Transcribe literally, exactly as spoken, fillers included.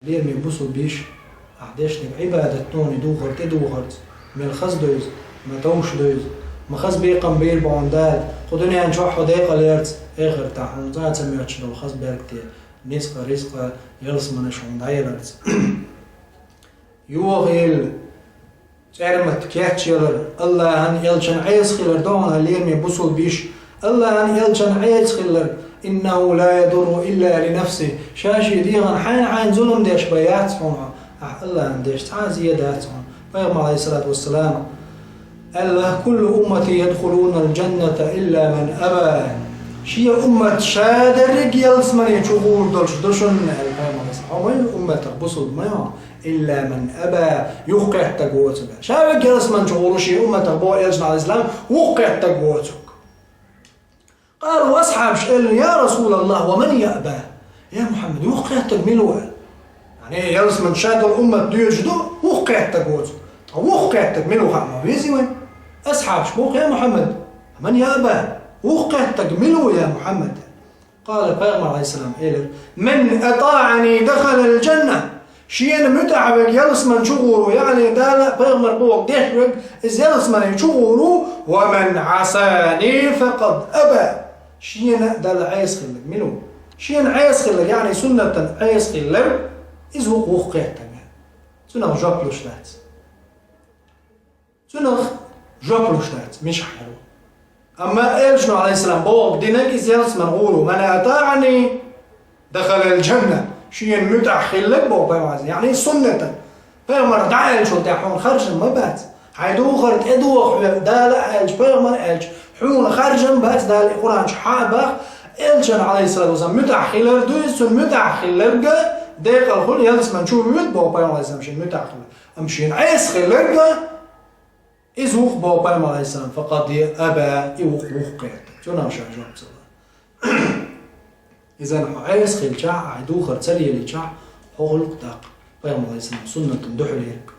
Лераме бусулба йиша, ахь дешнарг Ӏибадат дохий духар тӀедухарца, мел хаза дойза, ма товш дойза, ма хаза бекхам бийр бохьан Дала, кху дуьнен чохь хьо декъал ярца, эхартахь хьуна цӀа а ца моьттуш долу хаза беркате, ницкъа, ризкъа, ялсаманаш хьуна дӀаяларца. Йохийла, цӀермат кечъялар, Аллахьан элчан Ӏеса хилар дохьуна лераме бусулба йиша, Аллахьан элчан Ӏеса хилар, «إنه لا يضر إلا لنفسه», ша шен дегӀан хьайн-хьайн зулам деш бен яц хьуна, ахь Аллахьан деш цхьа а зен дац хьуна. Пайхамар, алейхиссалату вассалам, аьлла: «كل أمتي يدخلون الجنة إلا من أبى». Шен уммат ша дерриг ялсамане чу гӀур долуш ду шуна, аьлла пайхамар. Хьо мел умматах бусулба ма ю? «إلا من أبى», юхакхеттарг воцург. Ша верг ялсамане чу гӀур ву шен умматах боху элчано, алейхиссалам, юхакхеттарг воцург. قالوا, асхьабаш элира: «يا رسول الله، ومن يأبى؟» Я Мухьаммад, юхакхеттарг мила ву? Яъни, ялсамане ша долу уммат доьжуш ду, юхакхеттарг воцург. Ткъа юхакхеттарг мила ву хаа ма везий вайн? Асхьабаш боху: «Я Мухьаммад, من يأبى؟» Юхакхеттарг мила ву, я Мухьаммад? قال, пайхамар, алейхиссалам, элира: «من أطاعني دخل الجنة». Шена муьтӀахь верг ялсамане чу гӀур ву, яъни Дала, пайхамар бохург деш верг, иза ялсамане чу гӀур ву, «ومن عصاني فقد أبى». Шена Далла Ӏеса хилларг мила ву? Шена Ӏеса хилларг, яъни суннатан Ӏеса хилларг, иза ву-кх юхакхеттарг. Цунах жоп луш дац. Цунах жоп луш дац, мичахь хир ву. Амма элчано, алейхиссалам, бохург динарг, иза ялсамане гӀур ву. «من أطاعني دخل الجنة». Шена муьтӀахь хилларг, боху пайхамар, яъни суннатан. Пайхамар дӀааьллачул тӀаьхьа хьуна харжам ма бац. Хьайн духар тӀедуху хьоьга, Дала аьлча, пайхамар аьлча, хьуна харжам бац, Дала и Къуръан чохь хьа а боху, элчан, алейхиссалату вассалам, муьтӀахь хилар ду иза, цунна муьтӀахь хилларг декъал хуьлу, ялсамане чу воьду, боху пайхамар, алейхиссалам, шена муьтӀахь хилар. Амма шена Ӏеса хилларг, иза ву-кх, боху пайхамар, алейхиссалам, «فقد أبى», и ву-кх юхакхеттарг. Цунах ша жоп ца ло. Иза хьо Ӏеса хилчахь, ахь духар ца лелийчахь, хьо гӀуллакх даккха, пайхамар, алейхиссалам, суннатан дуьхьал ерг.